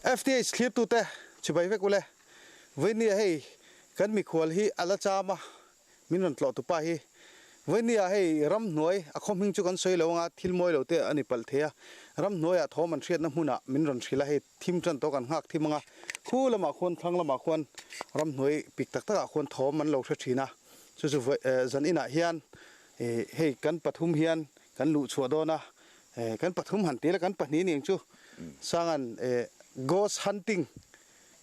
FTH thlirtute chibai vek ule. Vawinia hei kan mikhual hi a la cham a, min rawn tlawh tupa hi. Vawinia hei ramhnuai a khaw hming chu kan sawi lo anga thil mawi lo te a ni palh thei a. Ramhnuaiah thawm an hriatna hmunah min rawn hrilh a, hei thim tan tawh kan nghak thim anga khu lamah khuan thlang lamah khuan ramhnuai pik tak takah khuan thawm an lo hre thin a. Chu chu zan inah hian hei kan pathum hian kan luh chhuah dawn a, kan pathum han ti la kan pahnih ni ang chu Sangan ghost hunting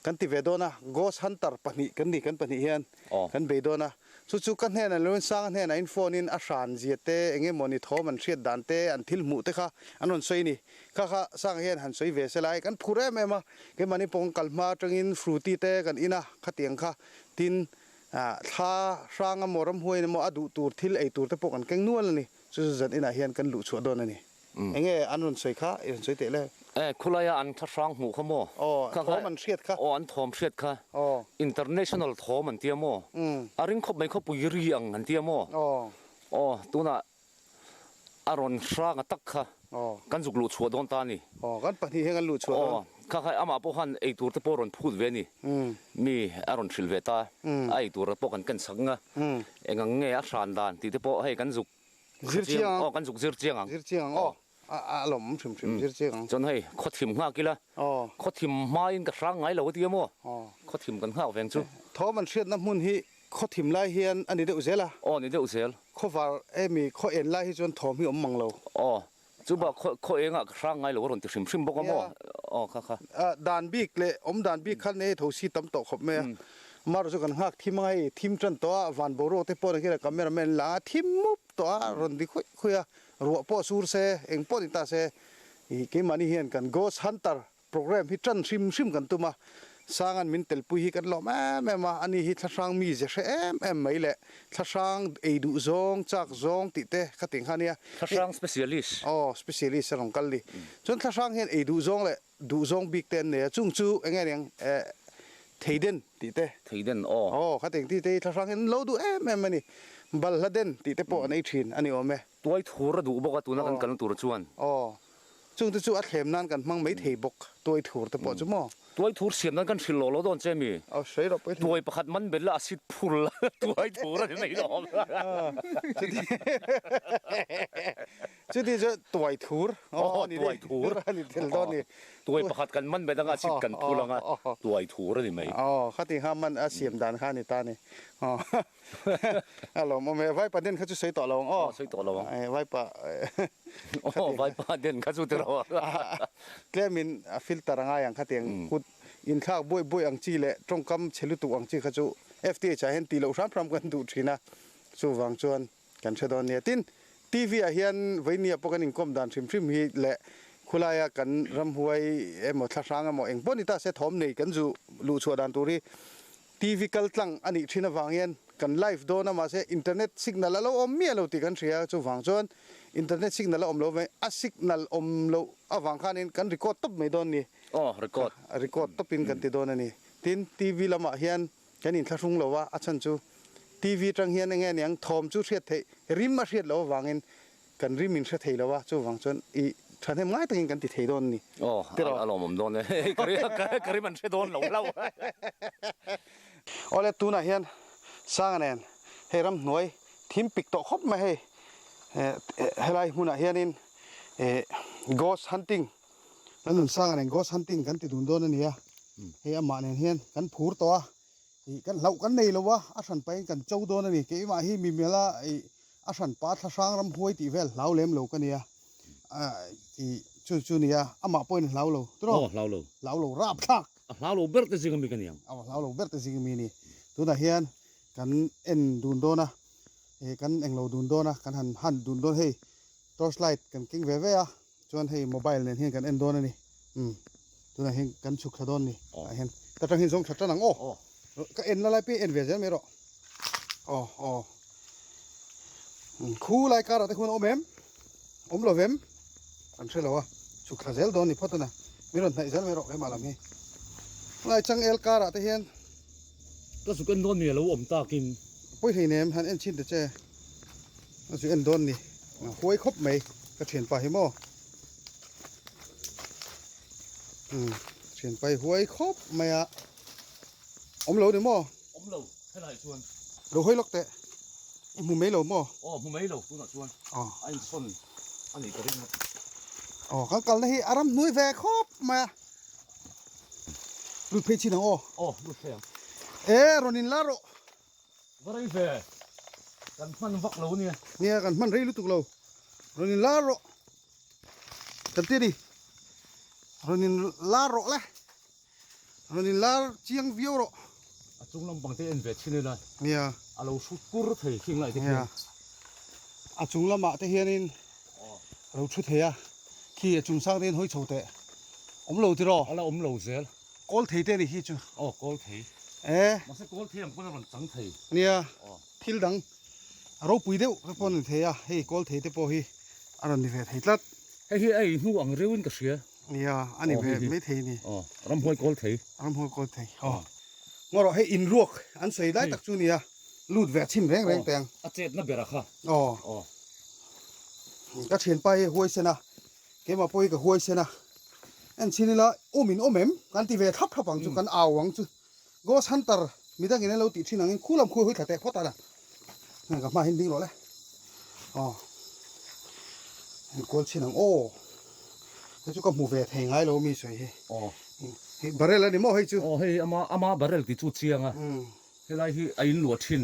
kan ti ve dawn a, ghost hunter pahnih kan ni kan pahnih hian kan bei dawn a, chu chu ka hnenah lo in Sanga hnenah in phone in a hran zia te eng emaw ni thawm an hriat dan te an thil hmuh te kha an rawn sawi a ni, kha kha Sanga hian han sawi ve se lai kan phur em em a, keimahni pawh kan kal hma atangin Frooti te kan in a khatiang kha tin thla hrang emaw ramhuai emaw a duh tur thil ei tur te pawh kan keng nual a ni. Chu chu zan inah hian kan luh chhuah dawn a ni. Eng nge an rawn sawi kha i rawn sawi teh le? E, khulaia an tha hrang hmuh kha maw? Aw, thawm an hriat kha. Aw, an thawm hriat kha. Aw. International thawm an tia maw? A ring khawp mai khawpui ri ang an tia maw? Aw. Aw, tunah a rawn hrang a tak kha. Aw. Kan zuk luh chhuah dawn ta a ni. Aw, kan pahnih hian kan luh chhuah dawn. Aw, kha kha amah pawh khan ei tur te pawh rawn phut ve a ni. Mi a rawn hrilh ve ta. A ei tur pawh kan ken sak ang a. Eng ang nge a hran dan tih te pawh hei kan zuk Zir chiang ang. Aw, kan zuk zir chiang ang. Zir chiang ang aw. A lawm hrim hrim zir chiang ang. Chuan hei khawthim nghak ila. Aw. Khawthim hmain ka hrang ngai lo a ti a maw? Aw. Khawthim kan nghak veng chu. Thawm an hriatna hmun hi khawthim lai hian a ni deuh zel a. Aw, ni deuh zel. Khawvar emi khaw en lai hi chuan thawm hi awm mang lo. Aw, chu bak khaw khaw engah ka hrang ngai lo a rawn ti hrim hrim bawk a maw? Aw, kha kha. Dan bik leh awm dan bik khan hei tho si tam tawh khawp mai a. Amaherawhchu chu kan nghak thim anga hei thim tan tawh a, van boruak te pawh engkilai camera man la a thim mup tawh a, rawn di khuih khuih a, ruah pawh sur se, eng pawh ni ta se, ih keimahni hian kan ghost hunter Programme hi tan hrim hrim kan tum a, Sanga'n min telpui hi kan lawm em em a, ani hi thlahrang mi ze hre em em mai leh thlahrang ei duh zawng, chak zawng tih te kha ting kha ania. Thlahrang specialist. Aw, specialist a rawn kal ni. Chuan thlahrang hian ei duh zawng leh duh zawng bik te an nei a, chung chu eng nge niang eh theiden tih te. Theiden aw. Aw, kha ting tih te hi thlahrang hian an lo duh em em a ni. Balhla den tih te pawh an ei thin a ni awm e. Tuai thur a duh bawk a tuna kan kalna tur chuan. Aw. Chung te chu a thlem nan kan hmang mai thei bawk, tuai thur te pawh chu maw? Tuai thur siam nan kan hrilh lawh lo dawn che mi? Aw sawi rawh pawi hle. Tuai pakhat man bel la a sit phur la tuai thur a ni mai lawm. Chuti chu tuai thur aw tuai thur a ni tel dawn ni. Tuai pakhat kan man bet anga a sit kan phul anga tuai thur a ni mai. Aw khati kha man a siam dan kha a ni ta ni. A lawmawm e, vaipa den kha chu sawi tawh lo ang aw. Aw, sawi tawh lo ang. Vaipa Aw, vaipa den kha chu tiraw. Tlemin a filter a ngai ang khatiang kut inthlak buaih buaih ang chi leh tawngkam chhe lutuk ang chi kha chu FTH ah hian tih loh hram hram kan duh thin a, chuvang chuan kan hre dawn nia. Tin, TV ah hian Vainia pawh kan inkawm dan hrim hrim hi leh khulaia kan ramhuai emaw thlahrang emaw engpawh ni ta se thawm nei kan zu luhchhuah dan tur hi TV kal tlang a nih thin avang hian kan live dawn a mahse internet signal a lo awm miah lo tih kan hria chuvang chuan internet signal a awm lo mai a signal awm loh avang khanin kan record tawp mai dawn ni. Aw record. Record tawpin kan ti dawn a ni. Tin TV lamah hian kan inthlahrung lo a a chhan chu TV atang hian enge aniang thawm chu hriat theih rim a hriat loh avangin Kan rim in hre thei lo a, chuvang chuan i thahnem ngai takin kan ti thei dawn a ni. Aw, a lawmawm dawn e. Ka rim an hre dawn lo hlauh. Awle, tunah hian Sanga nen hei ramhnuai thim pik tawh khawp mai hei. Helai hmunah hianin ghost hunting, Lalnunsanga nen ghost hunting kan ti dun dawn a ni a. Hei amah nen hian kan phur tawh a, Ih kan hlauh kan nei lo a, a hran pahin kan cho dawn a ni. Keimah hi mi mela ih a hran pa thlahrang ram huai tih vel hlau lem lo ka nia. Ih chu chu nia, amah pawhin a hlau lo. Tiraw? Aw hlau lo. Hlau lo rap thlak. A hlau lo ber te zing ami ka ni ang. Aw hlau lo ber te zing ami a ni. Tunah hian kan en dun dawn a, ih kan englo dun dawn a, kan han hunt dun dawn hei torch light kan keng ve ve a, Chuan hei mobile nen hian kan en dawn a ni. Umm tunah hian kan chhuk thla dawn a ni. Tah hian ta tang hian zawng thla tan ang aw. Ka en la lai pawh en ve zel mai rawh. Aw aw khu lai karah te khuan a awm em? Awm lo vem? Kan hre lo a, chhuk thla zel dawn a ni phawt a na. Min rawn hnaih zel mai rawh keimah lam hi. Lai changel karah te hian. Ka zuk en dawn ni a lo awm takin. Pawi hlei nem han en chhin ta che. A zu en dawn ni. Huai khawp mai ka thianpa hi maw. Thian pai huai khawp mai a. Awm lo ni maw? Awm lo, helaiah chuan. Lo hawi lawk teh. I hmu mai lo maw? Aw, hmu mai lo tunah chuan. Aw. A insawn a nih ka ring a. Aw, kan kalna hi a ramhnuai ve khawp mai a. Lut phei chin ang aw. Aw, lut phei ang. E, rawn in la rawh. Va rei ve. Kan hman vak lo nia. Nia, kan hman rei lutuk lo. Rawn in la rawh. Kan ti a ni. Rawn in la rawh le. Rawn in lar chiang viau rawh. A chung lampang te en ve thin ila. Nia. A lo hrut kur thei khing lai te khian. Nia. A chung lamah te hianin a lo thu thei a. Khi a chung sang te hian hawi chho teh. Awm lo tiraw? A la awm lo zel. Kawl thei te a ni hi chu. Aw kawl thei. E. Mahse kawl thei ang pawn a rawn chang thei. Nia. Thil dang a ropui deuh te pawh a ni thei a. Hei kawl thei te pawh hi a rawn ni ve thei tlat. Hei hi a ei hnu ang reuhin ka hria. Nia, a ni ve mai thei a ni. Aw, ramhuai kawl thei. Ramhuai kawl thei, aw. Ngaw rawh, hei inruak an sawi lai tak chu nia, lut ve a chhin reng reng teh ang. A chetna ber a kha. Aw. Aw. Ka thianpa hi huai sen a, keimah pawh hi ka huai sen a. En chhin ila, awm in awm em? Kan ti ve thlap thlap ang chu, kan au ang chu. Ghost Hunter midang in an lo tih thin angin khu lam khu hawi thla teh phawt a la. Heng ka hma hian ding rawh le. Aw. Heng kual chhin ang aw. Hei chu ka hmu ve thei ngai lo mi sawi hi. Aw. Hei barrel a ni maw hei chu. Aw hei ama ama barrel ti chu chiang a. Helai hi a in luah thin.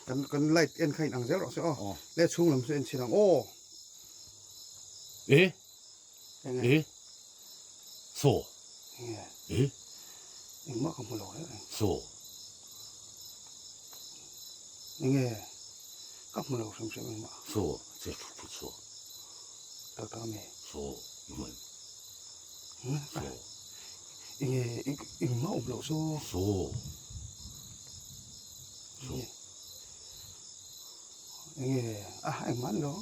Kan kan light en kha in ang zel rawh se aw. Le chhung lam chu en chhin ang aw. E. E. Saw. E. Engmah ka hmu lo reng reng. Saw. Enge ka hmu lo hrim hrim engmah. Saw, che thut thut saw. Tak tak ami. Saw, i hmu em? Saw. Enge engmah awm loh saw. Saw. Saw. Enge a engmah ani lo.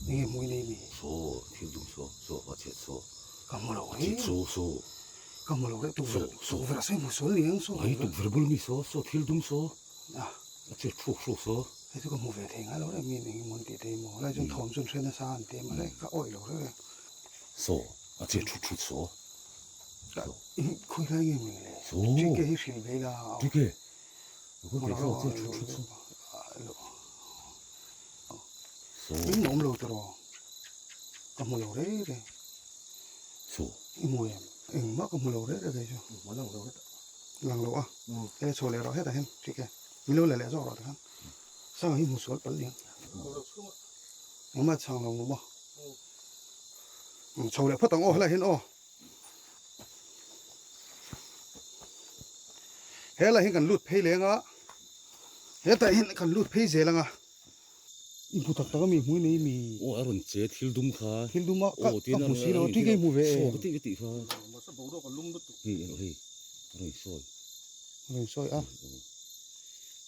Enge hmui nei mi? Saw, thil dum saw, saw a chhiat saw. Ka hmu lo hi. Saw, saw. Ka hmu lo reh tukverh, tukverh sawi hmu sual ni ang saw. Ai tukverh bul mi saw, saw thil dum saw. A chhiat hruk hruk saw. Hei chu ka hmu ve thei ngai lo reh mi eng emaw an tih thei maw? Lai chuan thawm chu an hre nasa an ti a, mahse ka awih lo reh reh. Saw, a chhiat hrut hrut saw. Khawi lai nge mi le? Saw. Ṭike hi hrilh ve ila. Ṭike. Eng awm lo tawh ka hmu lo reng reng i hmu em engmah ka hmu lo reng reng kei chu lang lo a he chho leh rawh hetah hian ṭhik e min lo la leh zawk rawh tikhan sangha hi hmu sual palh aniang engmah chhang lo maw chho leh phawt ang aw helaiah hian aw. Helai hi kan lut phei leng a, hetah hian kan lut phei zel ang a. I hmu tak tak a mi hmui nei mi. Aw a rawn che thil dum kha. Thil dum a ka hmu si lo a ṭi kei hmu ve em. Saw ka tih ka tih kha. Hei hei a rawn sawi. A rawn sawi a.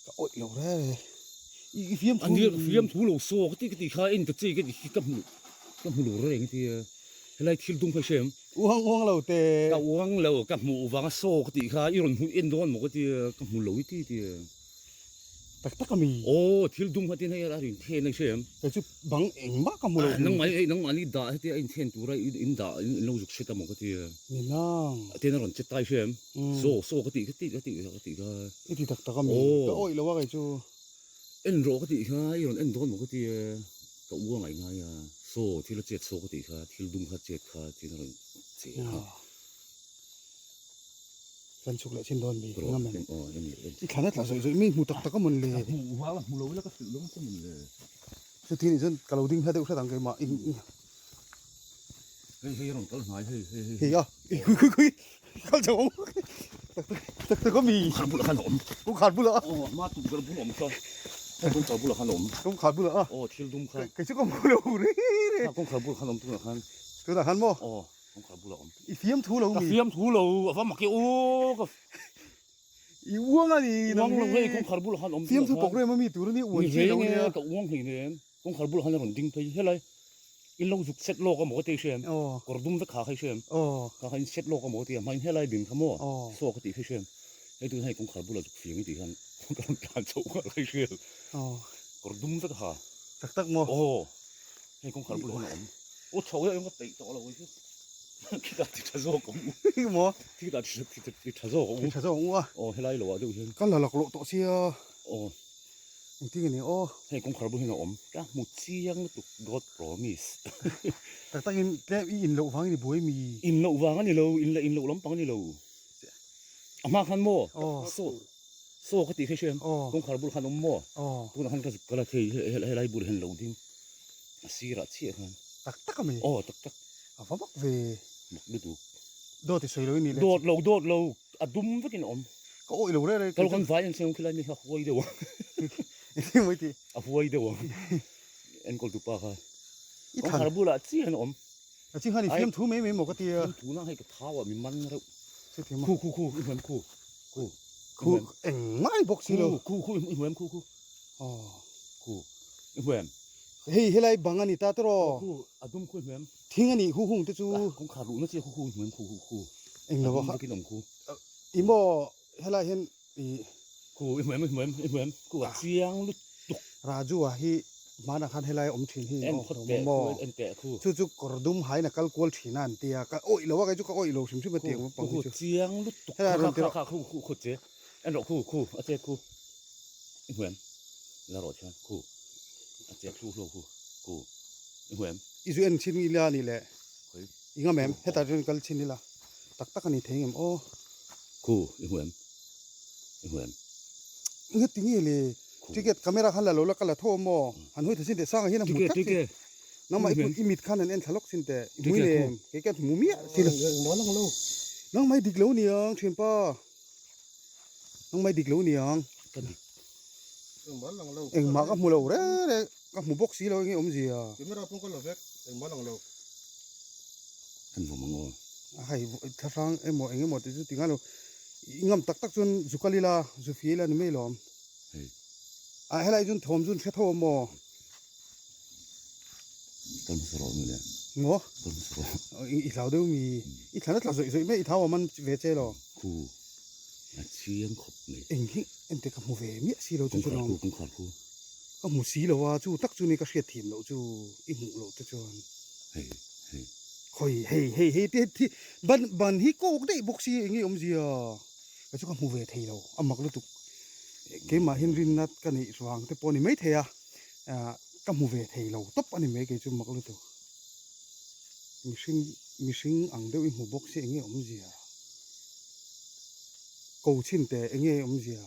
Ka awih lo reng reng. I fiam thu. A nia ka fiam thu lo saw ka tih ka tih kha en ta che ka tih ka hmu ka hmu lo reng tia. Helai thil dum kha i hre em? Uang uang lo te. Ka uang lo, ka hmuh vanga saw ka tih kha i rawn hmuh en dawn maw ka ti a, ka hmu lo i ti ti a. Tak tak a mi? Aw, thil dum kha tin hei a rawn then a i hre em? Kei chu bang engmah ka hmu lo. Nangmah hi hei nangmah ni dah hetia a inthen tura in dah in lo zuk hret a maw ka ti a. Ni nang. Tin a rawn che ta i hre em? Saw, saw ka tih ka tih ka tih ka tih kha. I ti tak tak a mi? Ka awih lo a kei chu. En rawh ka tih kha i rawn en dawn maw ka ti a, ka u a ngaih ngai a, saw thil a chet saw ka tih kha, thil dum kha chet kha tin a rawn che kha. Kan chhuk leh chin dawn mi ngam em? Aw en leh en. I thlan a tla zawih zawih mi hmu tak tak a mawn le. Ka hmu vang a hmu lo ila ka hrilh dawn che mawn le. Chuti nih chuan ka lo ding hla deuh hret ang keimah in. Hei hei a rawn kal hnai hei hei hei. Hei a khui khui khui kal chho ang tak tak tak a mi. Kawngkhar bulah khan a awm. Kawngkhar bulah a. Aw hma tukverh bul awm kha. Kawngkhar bulah khan a awm. Kawngkhar bulah a. Aw thil dum kha. Kei chu ka hmu lo rih rih. Kawngkhar bulah khan a awm tunah khan. Tunah khan maw? Aw kawngkhar bulah a awm. I fiam thu lo mi. Ka fiam thu lo a va mak e aw ka. I uang a ni nang hi. Uang lo hei kawngkhar bulah khan a awm. Fiam thu program a mi tur a ni uan chi lo nia. Ka uang hleinem. Kawngkhar bulah khan a rawn ding phei helai. In lo zuk set lawk a maw ka ti i hria em? Kawr dum vek kha kha i hria em? Kha kha in set lawk a maw ka ti a, hmain helai ding kha maw saw ka tih kha i hria em? Hei tun hei kawngkhar bulah zuk fiang i tih khan ka rawn tlan chhoh nghal kha i hria em? Kawr dum vek a ha. Tak tak maw? Aw. Hei kawngkhar bulah hian a awm. Aw chho deuh hian ka peih tawh lo hi. Khitah ti tha zawk awm u. Eng maw? Khitah ti tha zawk awm u. Ti tha zawk awm u a. Aw helai lo ah deuh hian. Ka la laklawh tawh sia. Aw. Engtin nge ni aw. Hei kawngkhar bulah hian a awm. Ka hmu chiang lutuk God promise. Tak takin tlem i in loh vang i ni buai mi. In loh vang a ni lo, in leh in loh lampang a ni lo. A hma khan maw? Aw. Saw saw ka tih kha i hria em? Aw. Kawngkhar bulah khan awm maw? Aw. Tunah khan ka zuk kal a thei helai bulah hian lo ding a sirah chiah khan. Tak tak a mi? Aw tak tak. A va mak ve. Mak lutuk. Dawt i sawi lo i nih le. Dawt lo dawt lo a dum vekin a awm. Ka awih lo reng reng. Kal kan vai an seng khilai mi kha huai deuh a. Engtin maw i tih? A huai deuh a. Enkawl tu pa kha. I than. Kawngkhar bulah chiah hian a awm. A ching khan i fiam thu mai mai maw ka ti a. Fiam thu na hei ka thau ah mi man reuh. Chutiang maw? Khu khu khu i hmuam khu khu. Khu engmah i bawk si lo. Khu khu i hmuam khu khu. Aw. Khu i hmuam. Hei helai bang a ni ta tawh. Khu a dum khu i hmuam. Thing a nih khu hung te chu. Kawngkhar luhna chi khu khu i hmuam khu khu khu. Eng lo a. A dum vekin awm khu. I maw helai hian i. Khu i hmuam i hmuam i hmuam khu a chiang lutuk. Raju a hi hmanah khan helai awm thin hi en phawt teh khu en teh khu. Chu chu kawr dum hain a kal kual thin a an ti a ka awih lo a kei chu ka awih lo hrim hrim a tih ang pang hi chu. Khu chiang lutuk helai rawn ti rawh. Kha kha khu khu che en rawh khu khu a che khu i hmuam la rawh chuan khu a che thlu hlo khu khu i hmuam. I zu en chin ila ni le i ngam em hetah chuan kal chin ila tak tak a ni thei ngem aw. Khu i hmuam i hmuam. Nge ti nge le ticket camera khan la lo la ka la tho maw han hawi tha sin teh sangah hian a hmu tlat si nangmah i kut i mit khan an en thla lawk sin teh i hmui nen kei ka hmu miah si lo nangmah i dik lo niang thianpa nangmah i dik lo niang engmah ka hmu lo reng reng ka hmu bawk si lo enge awmzia hei thlahrang emaw engemaw tih chu ti ngai lo I ngam tak tak chuan zu kal ila, zu fia ila ni mai lawm. Hei. Ah helai chuan thawm chu an hre tho a maw? Kan hmasa rawh mi le. Maw? Kan hmasa rawh. I hlau deuh mi. I thlan a tla zawih zawih mai, i thau a man ve che lo. Khu. A chiang khawp mai. Eng hi ente ka hmu ve miah si lo chu chu lawm. Kawngkhar khu, kawngkhar khu. Ka hmu si lo a, chu tak chu ni ka hriat thiam loh chu i hmuh loh te chuan. Hei. Hei. Khawi hei hei hei te thi ban ban hi kawk daih bawk si eng nge awmzia ka chu ka hmu ve thei lo a mak lutuk keimah hian rinna ka neih vang te pawh a ni mai thei a ah ka hmu ve thei lo tawp a ni mai kei chu mak lutuk mihring mihring ang deuh i hmu bawk si eng nge awmzia ko chhin teh eng nge awmzia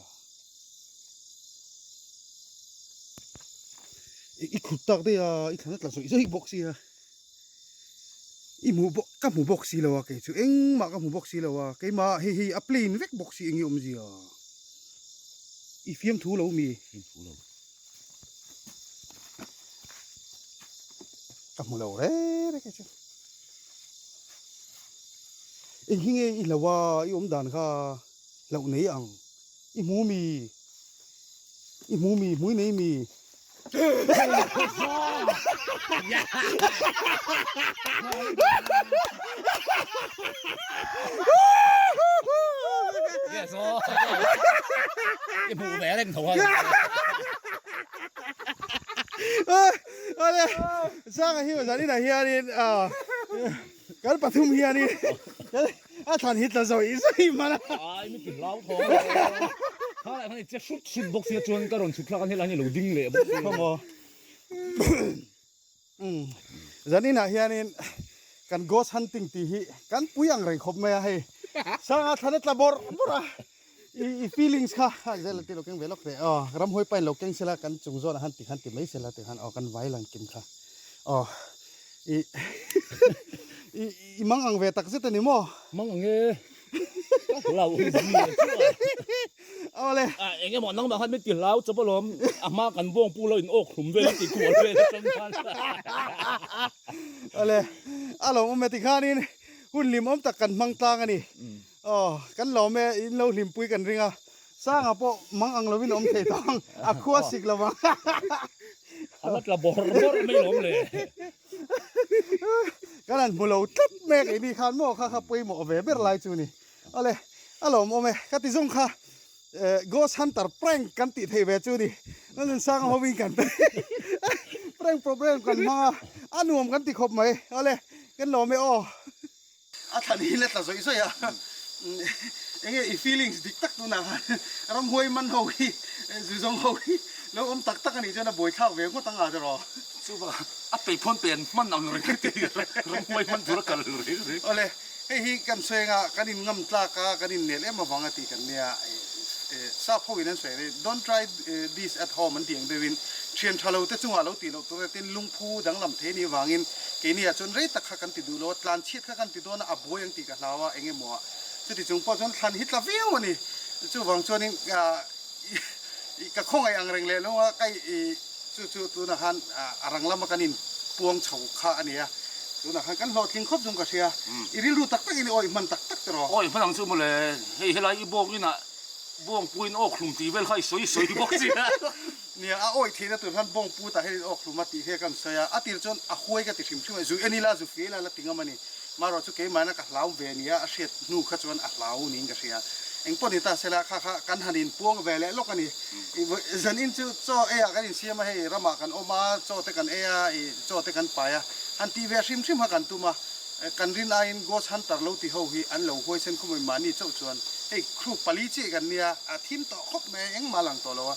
i khut tak daih a i thlan a tla zawih zawih bawk sia. I hmuh bawk ka hmu bawk si lo a kei chu engmah ka hmu bawk si lo a keimah hei hi a plain vek bawk si eng nge awmzia i fiamthu lo mi fiamthu lo ka hmu lo reng reng kei chu eng hi nge i hlo a i awm dan kha hlauh nei ang i hmu mi i hmu mi hmui nei mi. Sanga hi zaninah hianin kan pathum hianin A thlan hi tla zawih zawih hman a. Ai mi ti hlau thaw a. Kha lah khan i che hrut hrut bawk sia chuan ka rawn chhuk thlak a helai hi lo ding leh bawk sia. Khawmaw. Zaninah hianin kan ghost hunting tih hi kan pui ang reng khawp mai a hei. Sanga thlan a tla bawrh bawrh a. I feelings kha zel ti lo keng ve lawk teh aw. Ramhuai pain lo keng sela kan chung zawnah khan ti khan ti mai sela ti khan aw kan vai lang kim kha. Aw i i mang ang ve tak zet a ni maw? Mang ang e. Ka hlau ang zi e chu a. Aw le. A eng emaw nangmah khan min ti hlau chawp alawm. A hma kan bawng pu lo in awk hlum vel a ti kual vel atang khan. Aw le. A lawm awm e ti khanin hun hlimawm tak kan hmang tlang a ni. Aw, kan lawm e, in lo hlimpui kan ring a, Sanga pawh mang ang lovin a awm thei tawh ang, a khua sik lo vang. A la tla bawrh bawrh mai lawm le. Kan han hmu lo tlat mek ei ni khan maw kha kha pawimawh ve ber lai chu ni. Awle, a lawm awm e, ka ti zawng kha Ghost Hunter prank kan tih theih ve chu ni. Nan Sanga hovin kan prank program kan hmang a. A nuam kan ti khawp mai. Awle, kan lawm e aw. A thlan hi la tla zawih zawih a. Enge i feelings dik tak tunah khan ramhuai man ho hi, zu zawng ho hi lo awm tak tak a nih chuan a buaithlak ve ngawt ang a tiraw. Chuvang a peiphawn pen hman ang reng reng te hi ramhuai man tur a kal reng reng. Awle, hei hi kan sawi anga kan in ngam tlak a, kan in nel em avang a tih kan nia. Sap ho in an sawi a, don't try this at home an tih ang deuhin thian tha lo te chungah lo tih loh tur a tin lungphu danglam thei a nih avangin keini ah chuan rei tak kha kan ti duh lo a, tlan chhiat kha kan ti dawn a, a buai ang tih ka hlau a, eng emaw ah chuti chung pawh chuan thlan hi tla viau a ni. Chuvang chuanin ka khawngaih ang reng leh lo a, kai chu chu tunah khan a rang lama kan in puang chho kha a ni a, tunah khan kan hlawhtling khawp chung ka hria. I rilru tak takin i awih hman tak tak tiraw? Awih hman ang chu mawle, hei helai i bawng inah bawngpuiin awkhlum tih vel kha i sawi sawi bawk si a. Nia, a awih theihna tur khan bawngpu tah hian in awkhlum a tih hi kan sawi a, a tir chuan a huai ka ti hrim hrim a, zu en ila zu fia ila la ti ngam a ni. Marawh chu keimahna ka hlau ve nia a hriat hnu kha chuan a hlau niin ka hria. Engpawh ni ta sela kha kha kan han inpuang ve leh lawk a ni. Zan in chu chaw ei ah kan insiam a, hei ramah kan awm a, chaw te kan ei a, ih chaw te kan pai a, han tih ve hrim hrim kha kan tum a. Kan rin aiin Ghost Hunter lo ti ho hi an lo huaisen khum mai mahni chauh chuan hei crew pali chiah kan nia, a thim tawh khawp mai a, engmah lang tawh lo a.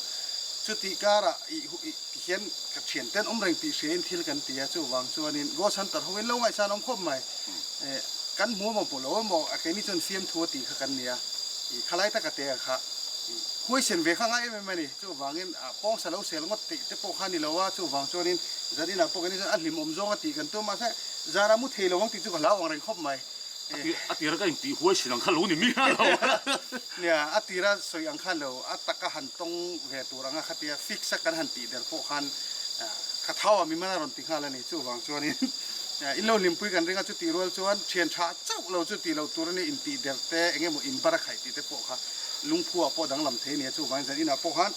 Chutih karah ih ih ti hian ka thian ten awm reng tih hriain thil kan ti a, chuvang chuanin Ghost Hunter ho in lo ngaihsan awm khawp mai. Kan hmu emaw hmu lo emaw a keini chuan fiamthu a tih kha kan nia, ih khalai taka te kha ih huaisen ve kha ngai em em a ni. Chuvangin pawngsa lo sel ngawt tih te pawh kha a ni lo a, chuvang chuanin zan inah pawh keini chuan a hlimawm zawng a tih kan tum a, mahse zara mu thei lo ang tih chu ka hlau ang reng khawp mai. A tira ka intih huaisen ang kha lo ni miah lo. Nia, a tira sawi ang khan lo, a taka han tawng ve tur anga khatia fix a kan han tih der pawh khan ka thau a mi man a rawn ti nghal a ni. Chuvang chuanin in lo hlimpui kan ring a, chutih rual chuan thian tha chauh lo chu tih loh tur a ni, intih der te eng emaw inbar a khaih tih te pawh kha lungphu ah pawh danglam thei a ni a, chuvangin zan inah pawh khan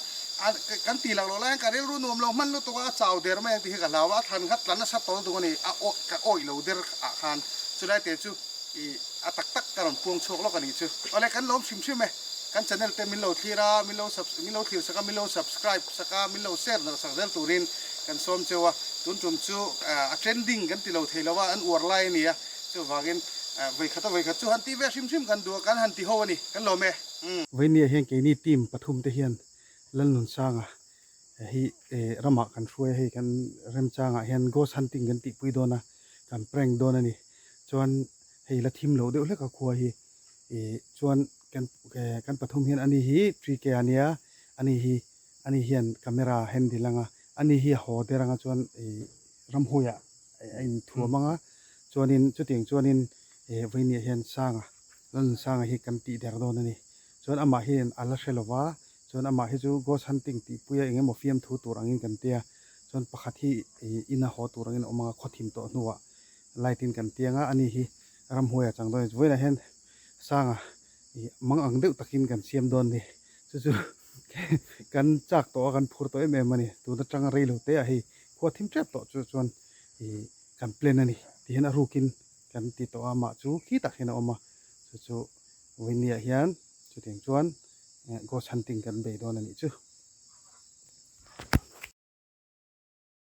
a kan tih lak loh lai hian ka rilru nuam lo hman lutuk a, a chau der mai ang tih hi ka hlau a, a thlan kha tla nasa tawl duk a ni, a awi ka awih lo der ah khan chulai te chu ih a tak tak ka rawn puang chhuak lawk a nih chu. Awle kan lawm hrim hrim e, kan channel te min lo thlir a, min lo sub min lo thlir sak a, min lo subscribe sak a, min lo share darh sak zel turin kan sawm cheu a, tun tum chu a trending kan ti lo thei lo a, an uar lai a ni a, chuvangin vawikhat a vawikhat chu han tih ve hrim hrim kan duh a, kan han ti ho a ni, kan lawm e. Vawinia hian keini team pathum te hian Lalnunsanga hi ramah kan hruai a, hei kan remchangah hian ghost hunting kan tihpui dawn a, kan prank dawn a ni. Chuan hei la thim loh deuh hlek a khua hi ih chuan kan kan pathum hian ani hi 3K a nia, ani hi ani hian camera handle anga, ani hi a haw der anga chuan ih ramhuaiah a inthuam anga chuanin chutiang chuanin ih vawinia hian Sanga Lalnunsanga hi kan tih der dawn a ni. Chuan amah hian a la hre lo va, chuan amah hi chu ghost hunting tih puia eng emaw fiamthu tur angin kan tia, chuan pakhat hi ina haw tur angin a awm anga khaw thim tawh hnuah light in kan tiang a, ani hi ramhuai a chang dawn a ni. Vawiinah hian Sanga ih mang ang deuh takin kan siam dawn a ni. Chu chu kan chak tawh a, kan phur tawh em em a ni. Tun atanga rei lo te ah hei khua thim tep tawh chu chuan ih kan plan a ni. Tihian a rukin kan ti tawh a, amah chu khi tak hian a awm a, chu chu Vawinia hian chutiang chuan ghost hunting kan bei dawn a nih chu.